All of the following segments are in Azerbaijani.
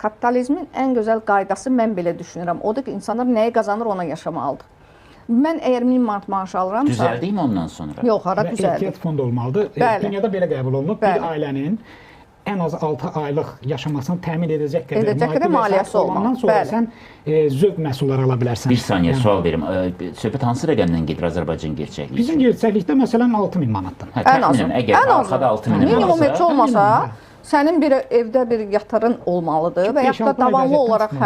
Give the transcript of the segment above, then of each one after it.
Kapitalizmin ən gözəl qaydası mən belə düşünürəm. Odur ki, insanlar nəyi qazanır ona yaşamalıdır. Mən əgər 1000 manat maaş alıramsa... Düzəldiyim ondan sonra? Yox, hara düzəldi? Ehtiyat fondu olmalıdır. Dünyada belə qəbul olunub. Bir ailənin ən az 6 aylıq yaşamasını təmin edəcək qədər maliyyəsi olmalıdır. Sonra sən zövq məhsulları ala bilərsən. Bir saniyə sual verim. Söhbət hansı rəqəmdən gedir Azərbaycan gerçəkliyi? Bizim gerçəklikdə məsələn 6000 manatdan. Ən azı. Əgər arxada 6000 varsa... Minimum heç olmasa, sənin bir evdə bir yatarın olmalıdır və yaxud da davamlı olaraq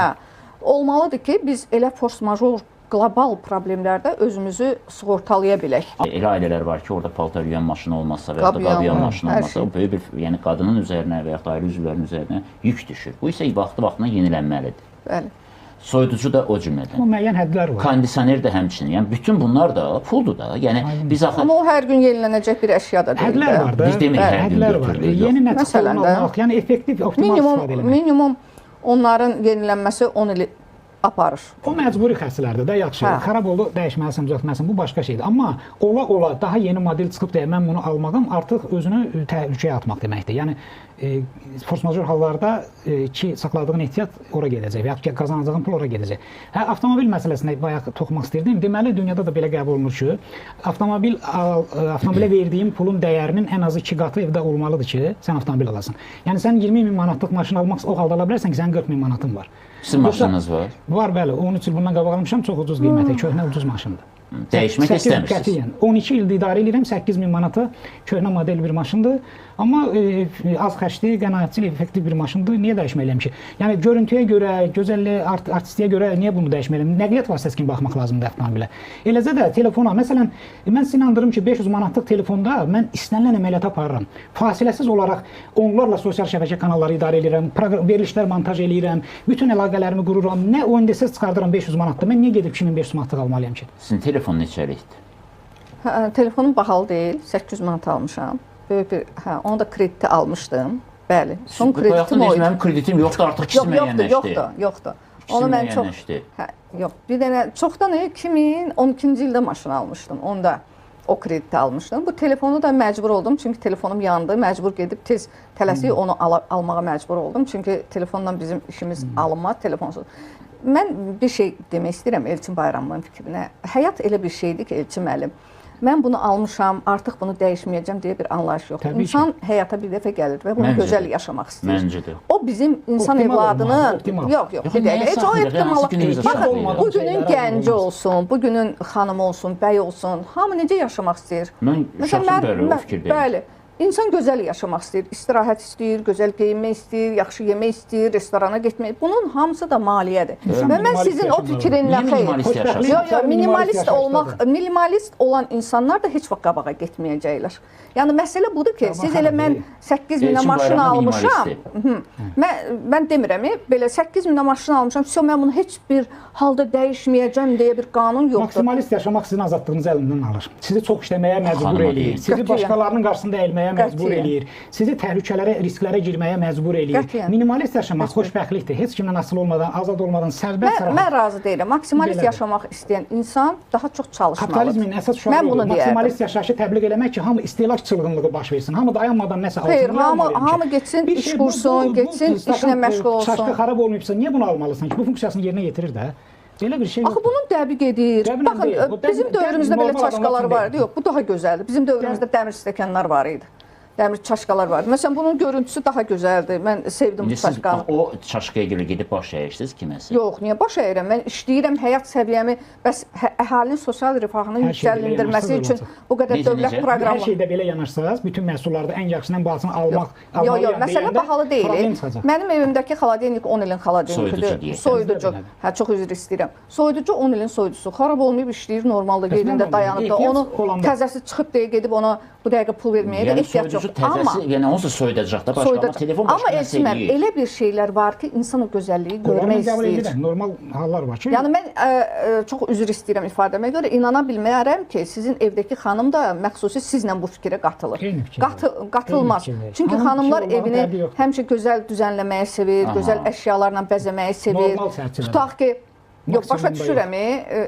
olmalıdır ki, biz elə force-major qlobal problemlərdə özümüzü sığortalaya bilək. Elə ailələr var ki, orada paltar yuyan maşını olmazsa və yaxud da qab yuyan maşını olmazsa, o böyük bir, yəni qadının üzərinə və yaxud da ailə üzvlərinin üzərinə yük düşür. Bu isə vaxtı-vaxtına yenilənməlidir. Bəli. Soyuducu da o cümlədən. Amma müəyyən hədlər var. Kondisioner də həmçinin. Yəni bütün bunlar da puldur da. Yəni biz axı amma o hər gün yenilənəcək bir əşya da deyil. Hədlər var da. Biz demirik hər gün götürülür. Yeni nə çıxır almaq, yəni effektiv, optimal istifadə eləmək. Minimum onların yenilənməsi 10 il aparır. O məcburi xərclərdir də, yaxşı. Xarab oldu, dəyişməlisən, düzəltməlisən, bu başqa şeydir. Amma ola-ola daha yeni model çıxıb deyə mən bunu almağım artıq özünü təhlükəyə atmaq deməkdir. Yəni force-major hallarda ki, saxladığın ehtiyat ora gedəcək və yaxud ki, qazanacağın pul ora gedəcək. Hə, avtomobil məsələsinə bayaq toxumaq istəyirdim. Deməli, dünyada da belə qəbul olunur ki, avtomobilə verdiyim pulun dəyərinin ən azı 2 qatı evdə olmalıdır ki, sən avtomobil alasan. Yəni, sən 20 min manatlıq maşın almaq o halda ala bilərsən ki, sənin 40 min manatın var. Sizin maşınınız var? Var, bəli. 13 il bundan qabaq almışam, çox ucuz qiymətə, köhnə ucuz maşındır. Dəyişmək istəmirsiniz? Qətiyyən. 12 ildir idarə edirəm, 8 min manata köhnə model bir maşındır. Amma az xərcli, qənaətçil, effektiv bir maşındır. Niyə dəyişməliyəm ki? Yəni görüntüyə görə, gözəlliyə, artistliyə görə niyə bunu dəyişməliyəm? Nəqliyyat vasitəsi kimi baxmaq lazımdır avtomobilə. Eləcə də telefona, məsələn, mən sizi inandırım ki, 500 manatlıq telefonda mən istənilən əməliyyatı aparıram. Fasiləsiz olaraq onlarla sosial şəbəkə kanalları idarə edirəm, verilişlər montaj eləyirəm, bütün əlaqələrimi qururam. Nə oyun desəz çıxardıram 500 manatda. Mən niyə gedib 2500 manatlıq almalıyam ki? Sizin telefon neçəlikdir? Hə, telefonum bahalı deyil, 800 manat almışam. Böyük bir, hə, onu da krediti almışdım. Bəli. Son kreditim o idi. Mənim kreditim yoxdur, artıq ikisi müəyyənləşdi. Yoxdur, yoxdur. Onu mən çox, hə, yox, bir dənə çoxdan 2012-ci ildə maşın almışdım. Onda o krediti almışdım. Bu telefonu da məcbur oldum, çünki telefonum yandı. Məcbur gedib tez tələsik onu almağa məcbur oldum. Çünki telefonla bizim işimiz alınmaz, telefonsuz. Mən bir şey demək istəyirəm Elçin Bayramlının fikrinə. Həyat elə bir şeydir ki, Elçin müəllim, mən bunu almışam, artıq bunu dəyişməyəcəm deyə bir anlayış yoxdur. İnsan həyata bir dəfə gəlir və bunu gözəl yaşamaq istəyir. Məncə də. O bizim insan evladının... Yox, yox, bir dəqiqə. Heç o optimal. Baxın, bugünün gənci olsun, bugünün xanımı olsun, bəy olsun, hamı necə yaşamaq istəyir? Mən şəxsən bəli, o fikirdəyim. Bəli. İnsan gözəl yaşamaq istəyir, istirahət istəyir, gözəl geyinmək istəyir, yaxşı yemək istəyir, restorana getmək. Bunun hamısı da maliyyədir. Və mən sizin o fikrinlə xeyr. Yox, yox, minimalist olmaq, minimalist olan insanlar da heç vaxt qabağa getməyəcəklər. Yəni məsələ budur ki, siz elə mən 8 minə maşın almışam. Mən demirəm, belə 8 minə maşın almışam, mən bunu heç bir halda dəyişməyəcəm deyə bir qanun yoxdur. Maksimalist yaşamaq sizin azadlığınızı əlindən alır. Sizi çox işləməyə məcbur eləyir. Sizi başqalarının qarşısında əyilməyə məcbur eləyir. Sizi təhlükələrə, risklərə girməyə məcbur eləyir. Minimalist yaşamaq xoşbəxtlikdir. Heç kimdən asılı olmadan, azad olmadan, sərbəst rahat. Mən razı deyiləm. Maksimalist yaşamaq istəyən insan daha çox çalışmalıdır. Kapitalizmin əsas şüarı odur. Maksimalist yaşayışı təbliğ eləmək ki, hamı istehlak çılğınlığı baş versin. Hamı dayanmadan nəsə alsın. Xeyr, hamı getsin, iş qursun, getsin, işlə məşğul olsun. Çaşka xarab olmayıbsa, niyə bunu almalısan ki? Bu funksiyasını yerinə yetirir də. Belə bir şey yoxdur. Axı bunun dəbi gedir. Baxın, bizim dövrümüzdə belə çaşkalar var idi. Yox, bu daha gözəldir. Bizim dövrümüzdə dəmir stəkanlar var idi. Dəmir çaşkalar var idi. Məsələn, bunun görüntüsü daha gözəldir. Mən sevdim bu çaşkanı. O çaşkaya görə gedib baş əyirsiniz kiməsə? Yox, niyə baş əyirəm? Mən işləyirəm, həyat səviyyəmi, bəs əhalinin sosial rifahının yüksələndirməsi üçün bu qədər dövlət proqramı. Hər şeydə belə yanaşsaz, bütün məhsullarda ən yaxşısını, ən bahalısını almaq, yox, yox, məsələ bahalı deyil. Mənim evimdəki xaladenik 10 ilin xaladenikdir. Soyuducu. Hə, çox üzr istəyirəm. Soyuducu 10 ilin soyuducusu. Xarab olmayıb işləyir, normalda yerində dayanıb da. Onu təzəsi çıxıb deyə gedib ona bu dəqiqə pul verməyə də ehtiyac yoxdur. Amma yəni onsuz soyudacaq da başqa, amma telefon başqa amma nəsə eləyir. Elə bir şeylər var ki, insan o gözəlliyi görmək istəyir. Normal hallar var ki. Yəni mən çox üzr istəyirəm ifadəmə görə, inana bilmərəm ki, sizin evdəki xanım da məxsusi sizlə bu fikrə qatılır. Qatılmaz. Çünki xanımlar evini həmişə gözəl düzənləməyi sevir, gözəl əşyalarla bəzəməyi sevir. Tutaq ki, yox, başa düşürəm,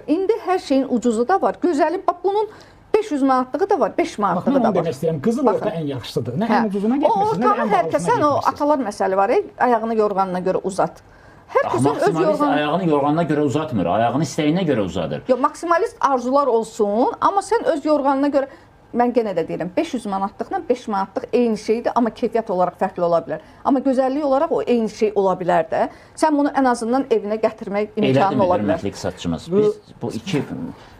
indi hər şeyin ucuzu da var. Gözəli, bax bunun 500 manatlığı da var, 5 manatlığı da var. Bax, mən demək istəyirəm, qızıl orta ən yaxşısıdır. Nə ən ucuzuna getmirsin, nə ən bahalısına getmirsin. Hər kəsən o atalar məsəli var, ayağını yorğanına görə uzat. Hər kəsin öz yorğanı... Ayağını yorğanına görə uzatmır, ayağını istəyinə görə uzadır. Yox, maksimalist arzular olsun, amma sən öz yorğanına görə, mən genə də deyirəm, 500 manatlıqla 5 manatlıq eyni şeydir, amma keyfiyyət olaraq fərqli ola bilər. Amma gözəllik olaraq o eyni şey ola bilər də. Sən bunu ən azından evinə gətirmək imkanı ola bilər. Elədimi, hörmətli iqtisadçımız? Biz bu iki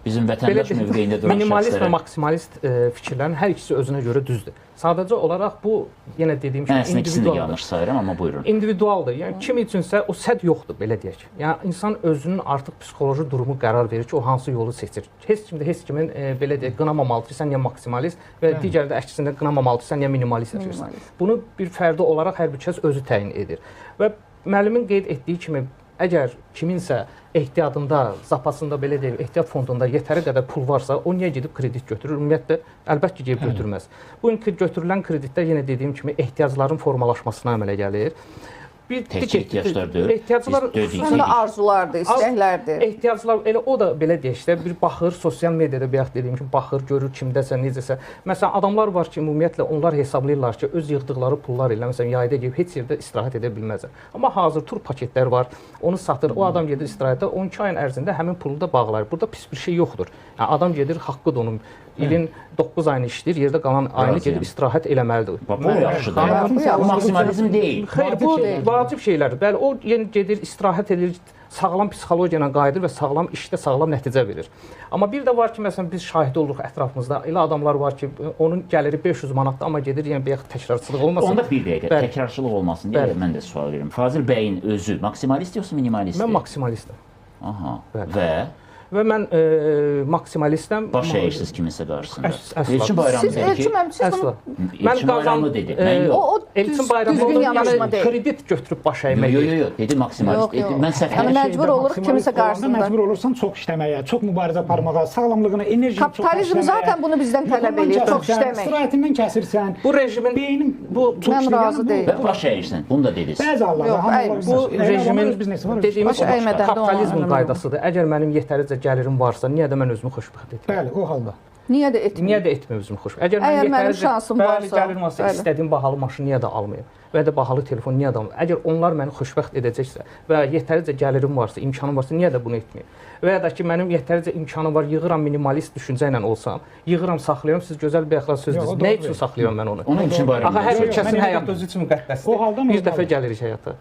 bizim vətəndaş mövqeyində duran şəxslərə... Minimalist və maksimalist fikirlərin hər ikisi özünə görə düzdür. Sadəcə olaraq bu, yenə dediyim kimi, individualdır. Mən əslində ikisini də yanlış sayıram, amma buyurun. İndividualdır. Yəni, kim üçünsə o sədd yoxdur, belə deyək. Yəni, insan özünün artıq psixoloji durumu qərar verir ki, o hansı yolu seçir. Heç kim də heç kimin, belə deyək, qınamamalıdır ki, sən niyə maksimalist və digəri də əksində qınamamalıdır ki, sən niyə minimalist yaşayırsan. Bunu bir fərdi olaraq hər bir kəs özü təyin edir. Və müəllimin qeyd etdiyi kimi, əgər kiminsə ehtiyatında, zapasında, belə deyək, ehtiyat fondunda yetəri qədər pul varsa, o niyə gedib kredit götürür? Ümumiyyətlə, əlbəttə ki, gedib götürməz. Bugünkü götürülən kreditlər, yenə dediyim kimi, ehtiyacların formalaşmasına əmələ gəlir. Təkcə ehtiyaclar deyil. Ehtiyaclar xüsusən də arzulardır, istəklərdir. Ehtiyaclar, elə o da belə deyək də, bir baxır, sosial mediada bayaq dediyim kimi, baxır, görür kimdəsə, necəsə. Məsələn, adamlar var ki, ümumiyyətlə, onlar hesablayırlar ki, öz yığdıqları pullar ilə, məsələn, yayda gedib heç yerdə istirahət edə bilməzlər. Amma hazır tur paketlər var, onu satır, o adam gedir istirahətə, 12 ayın ərzində həmin pulu da bağlayır. Burada pis bir şey yoxdur. Yəni, adam gedir, haqqıdır onun. İlin 9 ayını işləyir, yerdə qalan ayını gedib istirahət eləməlidir. Bu yaxşıdır. Bu maksimalizm deyil. Xeyr, bu vacib şeylərdir. Bəli, o yəni gedir, istirahət edir, sağlam psixologiya ilə qayıdır və sağlam işdə sağlam nəticə verir. Amma bir də var ki, məsələn, biz şahid oluruq ətrafımızda. Elə adamlar var ki, onun gəliri 500 manatdır, amma gedir, yəni bayaq təkrarçılıq olmasın. Onda bir dəqiqə, təkrarçılıq olmasın deyə mən də sual verirəm. Fazil bəyin özü maksimalist yoxsa minimalistdir? Mən maksimalistəm. Aha. Və? Və mən maksimalistəm. Baş əyirsiniz kiminsə qarşısında. Elçin Bayramlı dedi ki, Elçin Bayramlı dedi, mən yox. Elçin Bayramlı yəni kredit götürüb baş əymək. Yox, yox, yox, dedi maksimalist. Mən səhv Yəni məcbur oluruq kiminsə qarşısında. Məcbur olursan çox işləməyə, çox mübarizə aparmağa, sağlamlığına, enerjini çox Kapitalizm zaten bunu bizdən tələb eləyir, çox işləmək. İstirahətindən kəsirsən. Bu rejimin beynin bu mən razı deyiləm. Və baş əyirsən, bunu da dediniz. Bəzi hallarda bu rejimin dediyimiz kapitalizmin qaydasıdır. Əgər mənim yetəricə gəlirim varsa, niyə də mən özümü xoşbəxt etməyim? Bəli, o halda. Niyə də etməyim? Niyə də etməyim özümü xoşbəxt? Əgər mənim şansım varsa, gəlirim varsa, istədiyim bahalı maşını niyə də almayım? Və ya da bahalı telefon niyə də almayım? Əgər onlar məni xoşbəxt edəcəksə və yetəricə gəlirim varsa, imkanım varsa, niyə də bunu etməyim? Və ya da ki, mənim yetəricə imkanım var, yığıram minimalist düşüncə ilə olsam, yığıram, saxlayıram, siz gözəl bir əxlaq söz deyirsiniz. Nə üçün saxlayıram mən onu? Onun üçün bayram. Axı hər bir kəsin həyatı özü üçün müqəddəsdir. Bir dəfə gəlirik həyata.